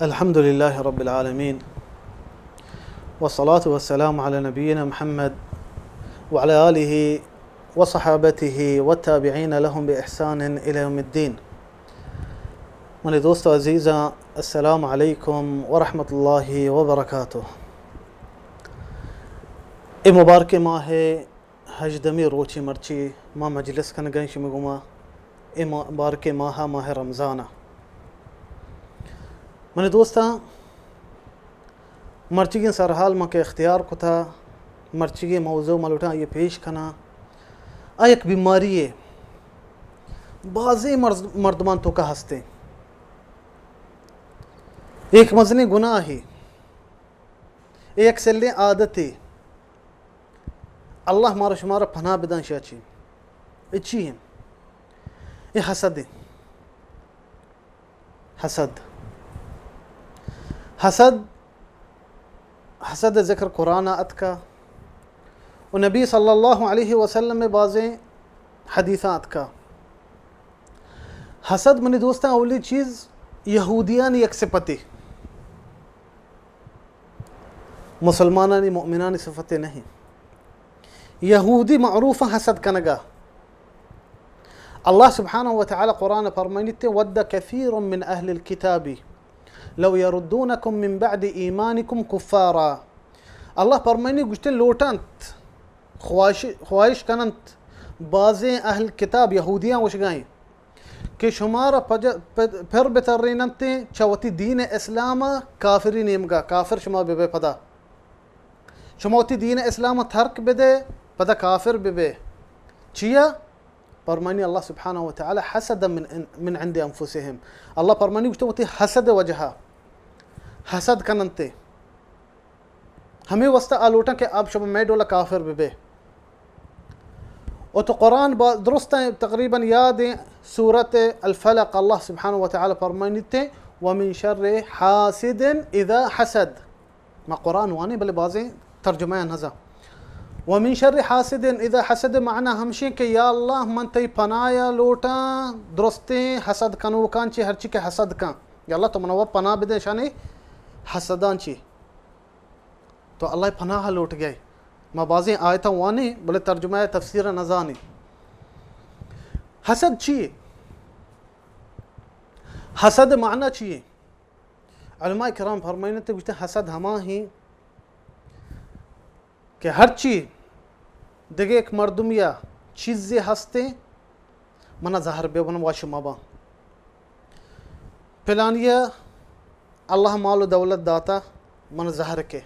الحمد لله رب العالمين، والصلاة والسلام على نبينا محمد وعلى آله وصحابته والتابعين لهم بإحسان إلى يوم الدين. منی دوست و عزیزاں، السلام علیکم ورحمۃ اللہ وبرکاتہ. اے مبارک ماہ ہژدمی روچی مرچی ما مجلس کنگا ایں شمی گوما. اے مبارک ماہ، ماہ رمضان. منی دوستاں، مرچیگیں سرحال ما کہ اختیار کتا، مرچیگیں موضوع ما لوٹاں آئی پیش کناں. آ یک بیماری ہے. بازیں مرض-، مردمان توکا ہستے. ایک مزنیں گناہ ہے. اے یک سلیں عادتے. اللہ مارا شمارا پناہ بدن شیا چی. اے چی ہیں؟ اے حسد ہیں. حسد. حسد، حسد ذکر قرآن اتکا و نبی صلی اللہ علیہ وسلم بازیں حدیثاں اتکا. حسد منی دوستاں اولی چیز یہودیانی یک صفتے. مسلمانانی، مؤمنانی صفتے نہیں. یہودی معروف حسد کنگا. اللہ سبحانہ و تعالی قرآن فرمائنیتے: ود کثیر من اہل الكتاب لو يردونكم من بعد ایمانكم کفارا. اللہ فرمائنی گوشتے لوٹنت، خواہش، خواہش کننت بازیں اہل کتاب یہودیاں وشگائیں کہ شمارا پج-، پ-، پر بتریننت چہ وتی دین اسلام ء کافری نیمگا، کافر شما ببے پدا. شما وتی دین اسلام ء ترک بدے، پدا کافر ببے. چیا؟ پرمانی اللہ سبحانہ و تعالی: حسدا من، من عند انفسهم. اللہ پرمانی گوشتے وتی حسد وجہا حسد کننتے. ہمے واسطہ آ لوٹاں کہ آپ شما مئے ڈولا کافر ببے. و تو قرآن با درستاں تقریباً یاد ہیں، سورت الفلق، اللہ سبحانہ و تعالی فرمائنیتے: ومن شر حاسد اذا حسد. ما قرآن وانیں بلے بازیں ترجمہ نزا. ومن شر حاسد اذا حسد معنی ہمشیں کہ یا اللہ من تئی پناہ لوٹاں درستیں حسد کنوکاں چی، ہرچی کہ حسد کن. یا اللہ تو منوا پناہ بدے شانی حسداں چی. تو اللہ پناہ لوٹ گئے. ما بازیں آیتاں وانیں، بلے ترجمہ تفسیر نہ زانیں. حسد چی؟ حسد معنی چی؟ علماء کرام فرمائنتے گوشتے حسد ہما ہیں کہ ہرچی دگہ یک مردمیا چیزے ہستے، منا زہر بہ بن وش مباں. پلانیہ اللہ مال و دولت داتا، من زہر کے.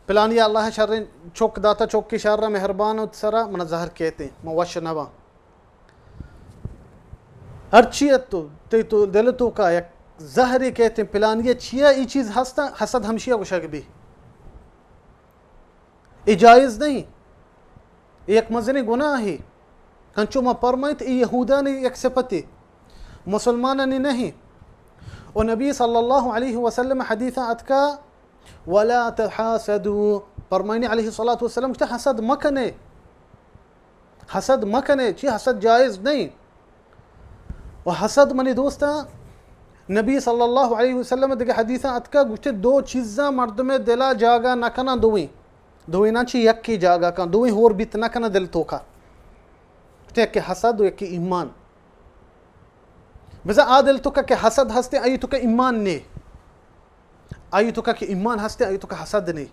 پلانیہ اللہ شریں چوک داتا، چوکی شر مہربان و سرا من زہر کیتے، من وش نباں. ہرچی ات تو، تی تو دل توکا یک زہرے کیتے، پلانیہ چیا ای چیز ہستا، حسد ہمشیا گوشگ بی. اے جائز نہیں. اے یک مزنیں گناہے. انچو ما پرمائیت، اے یہودانی یک صفتے، مسلمانانی نہیں. و نبی صلی اللہ علیہ وسلم حدیث اتکا: ولا تحاسدوا، پرمائنی علیہ الصلوۃ والسلام گوشتا حسد مکنے. حسد مکنے، چی حسد جائز نہیں. و حسد منی دوستاں، نبی صلی اللہ علیہ وسلم دگہ حدیثاں اتکا گوشتے، دو چیزاں مردم دلا جاگہ نہ کناں، دوئیں، دوئیناں چی یکی جاگہ کن، دوئیں ہور بیت نہ کناں دل توکا. گوشتے یکی حسد و یکی ایمان. بزاں آ دل توکا کہ حسد ہستے، آئی توکا ایمان نے. آئی توکا کہ ایمان ہستے، آئی توکا حسد نے.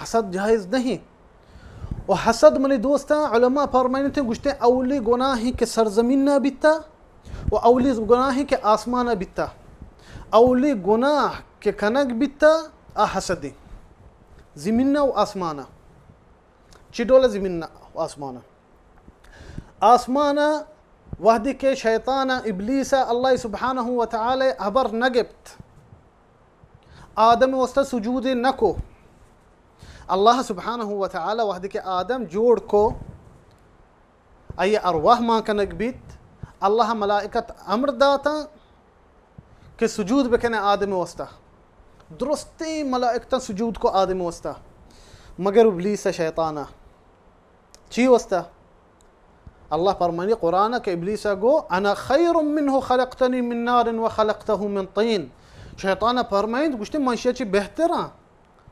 حسد جائز نہیں. و حسد منی دوستاں علماء فرمائنتے گوشتے، اولی گناہی کہ سرزمین نہ بیتا و اولی گناہی کہ آسمان بیتا. اولی گناہ کہ کنگ بیتا، آ حسدی. زمین و آسمان. چی ڈول زمین و آسمان؟ آسمان وہدی کہ شیطان ابلیس اللہ سبحانہ و تعالی ہبر نہ گپت، آدم واسطہ سجود نہ کو. اللہ سبحانہ و تعالی وہدی کہ آدم جوڑ کو، آئی ارواح مان کنگ بیت، اللہ ملائکت امر داتا کہ سجود بکنے آدم واسطہ. درستیں ملائکتاں سجود کو آدم واسطہ، مگر ابلیس شیطانہ. چی واسطہ؟ اللہ پرمانی قرآن کہ ابلیس گو، انا خیر منه خلقتنی من نار و خلقته من طین۔ شیطان پرمائند گوشتے، من شیا چی بہتراں،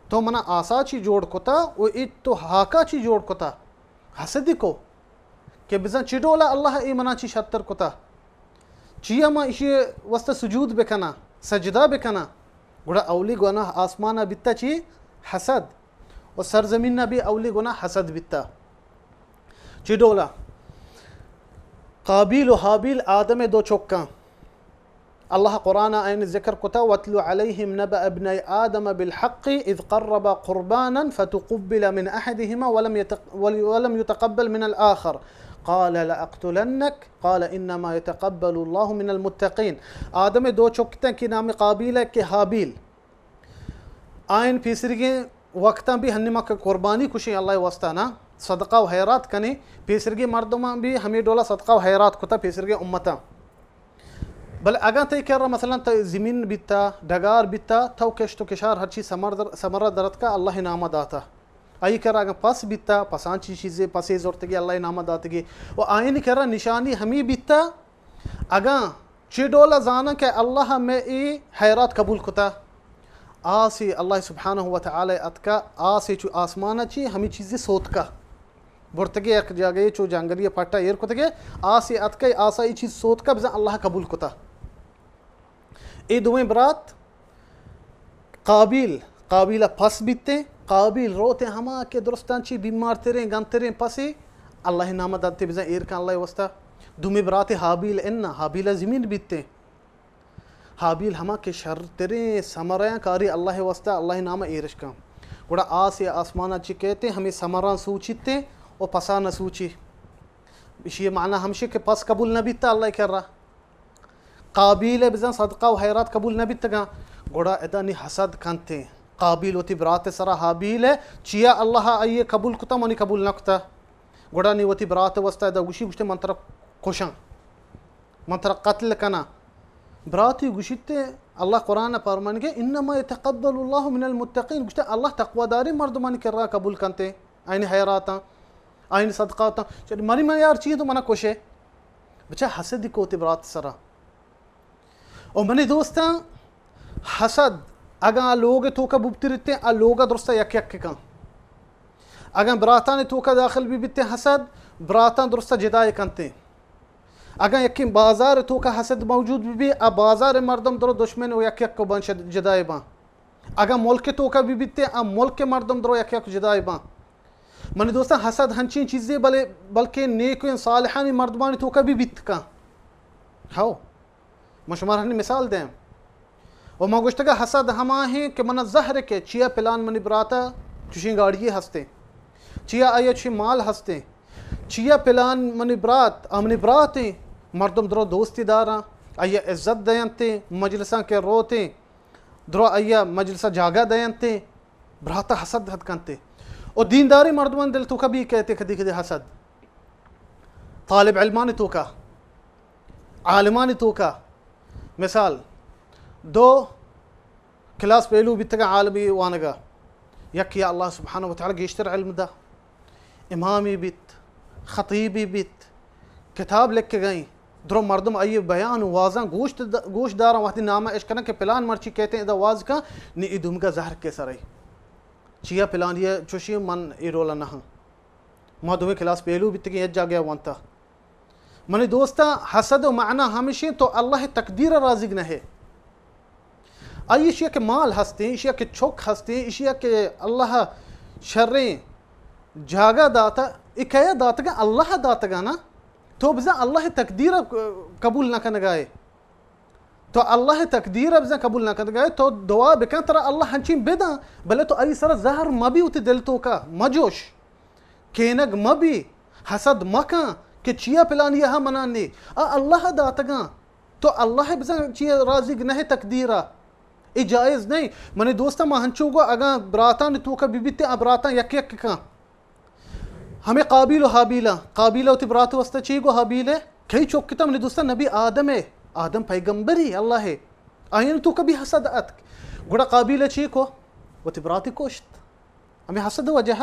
تو منا آسا چی جوڑ کتا و ای تو ہاکا چی جوڑ کتا۔ حسدی کو کہ بزن چی ڈولا اللہ ای منا چی شتر کتا، چیا ما اشی واسطہ سجود بکنا، سجدہ بکنا۔ گڑا اولی گناہ آسمانا بیتا چی؟ حسد۔ و سرزمین بھی اولی گناہ حسد بیتا۔ چی ڈولا؟ قابیل و ہابیل آدم دو چکاں۔ اللہ قرآن آئین ذکر کتا، واتل علیہم نبأ ابنی آدم بالحق اذ قربا قربانا فتقبل من احدهما ولم يتق-، ول-، ولم يتقبل من الآخر قال لأقتلنك قال انما يتقبل الله من المتقين۔ آدم دو چکتیں کہ نام قابیل ہے کہ ہابیل۔ آئین پیسرگیں وقتاں بھی ہنی ما کہ قربانی کشیں اللہ واسطہ نا، صدقہ و حیرات کنیں، پیسرگیں مردماں بھی ہمیں ڈولا صدقہ و حیرات کتا پیسرگیں امتاں۔ بلے اگاں تئی کرا مثلاً تئی زمین بیتا، ڈگار بیتا، تو کشت و کشار ہرچی ثمر در-، ثمرہ درتکا اللہ نامہ داتا۔ آئی کرا اگاں پس بیتا، پسان چی چیزے، پسے زرتگی اللہ نامہ داتگی۔ و آئین کرا نشانی ہمیں بیتا، اگاں چی ڈولا زاناں کہ اللہ میں ای حیرات قبول کتا، آسی اللہ سبحانہ و تعالی اتکا، آسی چو آسمانا چی ہمیں چیزی سوتکا۔ برتگی یک جاگہے چو جنگلی پٹا ایر کتگے، آسی اتکے، آسا ای چیز سوتکا بزن اللہ قبول کتا۔ اے دوئیں برات قابیل، قابیل پس بیتیں، قابیل روتیں ہما کہ درستان چی بیمار تریں، گن تریں پسی، اللہ نام دنتے بزن ایر کن اللہ واسطہ۔ دومی برات ہابیل انا، ہابیل زمین بیتیں۔ ہابیل ہما کہ شرتریں ثمرہ کاری اللہ واسطہ، اللہ نام ایرش کن۔ گڑا آس یا آسمانا چی کہتے، ہمیں ثمران سوچیتے و پسا نہ سوچی۔ اشی معنی ہمشی کہ پس قبول نہ بیتا اللہ کرا۔ قابیل بزن صدقہ و حیرات قبول نہ بیتگاں۔ گڑا ادا نی حسد کنتے۔ قابیل وتی برات سرا ہابیل، چیا اللہ آئیے قبول کتا، منی قبول نہ کتا۔ گڑا نی وتی برات واسطہ ادا گوشی، گوشتے من ترا کشاں۔ من ترا قتل کناں۔ براتی گوشیت، اللہ قرآن پارمانگے، انما یتقبل اللہ من المتقین، گوشتے اللہ تقواداریں مردمانی کرا قبول کنتے، آئین حیراتاں، آئین صدقاتاں۔ چہ منی من یار چی تو منا کشے؟ بچہ حسد کو تے برات سرا۔ او منی دوستاں، حسد اگاں آ لوگ توکا ببترتے، آ لوگا درستا یک یک کن۔ اگاں براتان توکا داخل بی بیتے حسد، براتان درستا جدائے کنتے۔ اگاں یکیں بازار توکا حسد موجود بہ بی، آ بازار مردم درو دشمن و یک یک کو بان شد-، جدائے بان۔ اگاں ملک توکا بہ بیتے، آ ملک مردم درو یک یک جدائے بان۔ منی دوستاں، حسد ہنچیں چیزے بلے، بلکہ نیکیں صالحانی مردمانی توکا بہ بیت کن۔ ہو، من شمار ہنی مثال دیں۔ و ما گوشتگا حسد ہما ہیں کہ منا زہر کے چیا پلان منی براتا چشیں گاڑی ہستے، چیا آیا چشیں مال ہستے، چیا پلان منی برات، آ منی برات ہیں، مردم درو دوستی داراں، آیا عزت دینتے، مجلساں کے روتے، درو آیا مجلسا جاگہ دینتے، براتا حسد حد کنتے۔ و دینداری مردمان دل توکا بھی کہتے کدی کدی حسد۔ طالب علمانی توکا، عالمانی توکا، مثال، دو کلاس پیلو بیتگاں عالمی وانگا، یکی اللہ سبحانہ و تعالی گیشتر علم دا، امامی بیت، خطیبی بیت، کتاب لکھگئیں، درو مردم آئی بیان و وازاں گوش د-، گوش داراں، وقتی نامہ اش کنن کہ پلان مرچی کہتے ادا واز کن، نی ای دومگا زہر کے سرئی۔ چیا پلانی چوشی من ای رولا نہ ہاں۔ ما دوئیں کلاس پیلو بیتگیں یک جاگہ وانتا۔ منی دوستاں، حسد و معنا ہمشیں تو اللہ تقدیر راضی نہ ہے۔ آئی اشیا کہ مال ہستیں، اشیا کہ چک ہستیں، اشیا کہ اللہ شریں جاگہ داتا، اے کیا داتگا؟ اللہ داتگا نا۔ تو بزن اللہ تقدیر قبول نہ کنگائے۔ تو اللہ تقدیر بزن قبول نہ کنگائے، تو دعا بکن ترا اللہ ہنچین بدن، بلے تو آئی سر زہر مبی وتی دل توکا، مجوش۔ کینگ مہ بی، حسد مہ کن کہ چیا پلانی ہا منا نے۔ آ اللہ داتگاں۔ تو اللہ بزن چیا راضی نہ ہے تقدیرا۔ اے جائز نہیں۔ منی دوستاں، ما ہنچو گو اگاں براتان توکا بی بیتے، آ براتاں یک یک کن۔ ہمیں قابیل و حابیل، قابیل وتی برات واسطہ چی گو حابیل ہے؟ کئی چوک کتا منی دوستاں؟ نبی آدم ہے۔ آدم پیغمبری اللہ ہے۔ آئین توکا بھی حسد اتک۔ گڑا قابیل چی کو؟ وتی براتی کشت۔ ہمیں حسد وجہ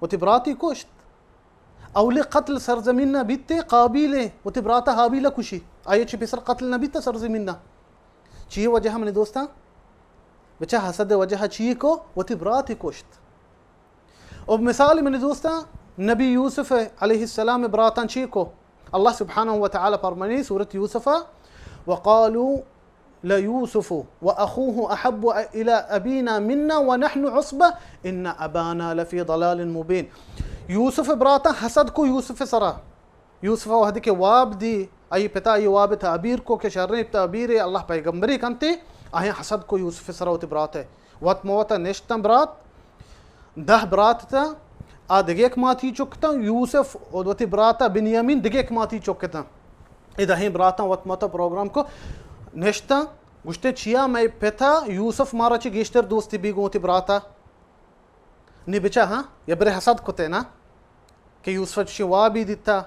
وتی براتی کشت۔ اولی قتل سرزمین ءَ بیتے قابیل ءَ، وتی برات ءَ ہابیل ءَ کشی۔ آئی ءَ چہ پیسر قتل نہ بیتا سرزمین ءَ۔ چی وجہ منی دوستاں؟ بچا حسد وجہ چی کو؟ وتی برات ءَ کشت۔ او مثال منی دوستاں، نبی یوسف علیہ السلام براتاں چی کو؟ اللہ سبحانہ و تعالی فرمانی سورت یوسف، وقالوا ليوسف وأخوه أحب إلى أبينا منا ونحن عصبة إن أبانا لفي ضلال مبين۔ یوسف براتاں حسد کو یوسف سرا۔ یوسف وہدے کہ واب دی، آئی پتا آئی واب تعبیر کو کہ شریں تعبیر، اللہ پیغمبری کنتے، آہیں حسد کو یوسف سرا وتی برات ءَ۔ وت موت ءَ نشتاں برات، دہ برات تاں، آ دگہ یک ماتی چک تاں، یوسف و وتی برات ءَ بنیامین دگہ یک ماتی چک تاں۔ اے دہیں براتاں وت موت ءَ پروگرام کو نشتاں، گوشتے چیا مئے پتا یوسف مارا چہ گیشتر دوستی بی گوں وتی برات ءَ؟ نی بچا ہاں، یا برے حسد کتے نا کہ یوسف چشیں وابی دیتا،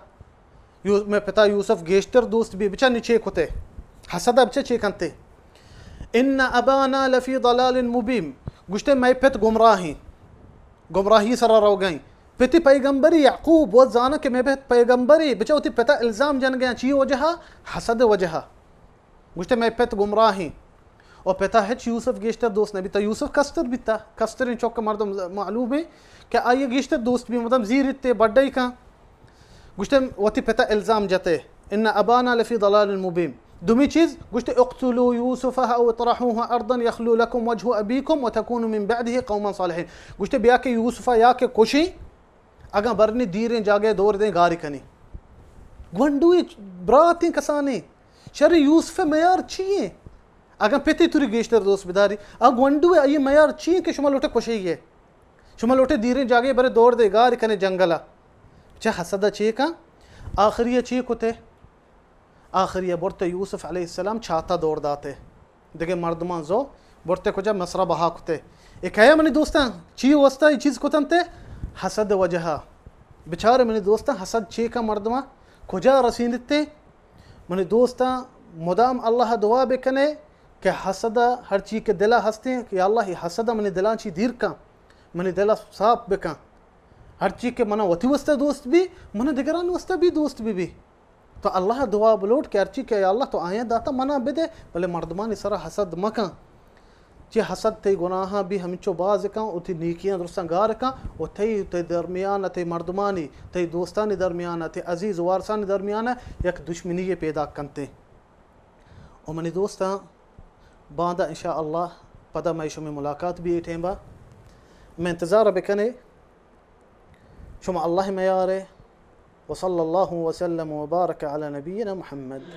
یو-، مئے پتا یوسف گیشتر دوست بی، بچا نی چے کتے؟ حسد ءَ بچا چے کنتے؟ ان ابانا لفی ضلال مبین، گوشتے مئے پت گمراہیں، گمراہی سرا روگائیں۔ پتی پیغمبری یعقوب و زانا کہ مئے پت پیغمبری، بچا وتی پتا الزام جنگیں، چی وجہا؟ حسد وجہا۔ گوشتے مئے پت گمراہیں۔ و پتا ہچ یوسف گیشتر دوست نہ بیتا۔ یوسف کستر بیتا۔ کستریں چک مردم معلوم ہے کہ آئی گیشتر دوست بی، مردم زیرتے بڈائی کن۔ گوشتے وتی پتا الزام جتے، ان ابانا لفی ضلال مبین۔ دومی چیز گوشتے اقتلوا یوسف او اطرحوه ارضا یخلو لکم وجه ابیکم وتکونوا من بعده قوما صالحین۔ گوشتے بیا کہ یوسف یا کہ کشی، اگاں برنی دیریں جاگہ دور دیں گاری کنی۔ گونڈوی براتیں کسانیں۔ شر یوسف میار چی ہیں؟ اگاں پتی توری گیشتر دوست بداری، آ گونڈو آئی میار چی ہیں کہ شما لوٹے کشی ہے؟ شما لوٹے دیریں جاگہ برے دور دے گاری کنے جنگلا۔ چہ حسد چی کن؟ آخری چی کتے؟ آخری برتے یوسف علیہ السلام چھاتا دور داتے۔ دگہ مردمان زو برتے کجا؟ مصر بہا کتے۔ اے کیا منی دوستاں؟ چی واسطہ اے چیز کتنتے؟ حسد وجہا۔ بچار منی دوستاں، حسد چی کا مردما کجا رسینتے؟ منی دوستاں، مدام اللہ دعا بکنے کہ حسد ہر چی کہ دلا ہستیں کہ یا اللہ اے حسد منی دلاں چی دیر کن، منی دلا صاف بکن۔ ہر چی کہ منا وتی واسطہ دوست بی، منا دگران واسطہ بھی دوست بی بی۔ تو اللہ دعا بلوٹ کہ ہرچی کہ یا اللہ تو آیاں داتا منا بدے، بلے مردمانی سرا حسد مکن۔ چہ حسد تئی گناہاں بھی ہمچو باز کن و تئی نیکیاں درستاں گار کن و تئی، تئی درمیان، تئی مردمانی، تئی دوستانی درمیان، تئی عزیز وارسانی درمیان یک دشمنی پیدا کنتے۔ و منی دوستاں، باندا انشاءاللہ پدا مئے شمئے ملاقات بھی اے ٹیمبا۔ میں انتظار بکنے۔ شما اللہ میارے۔ وصلی اللہ وسلم وبارک علی نبینا محمد۔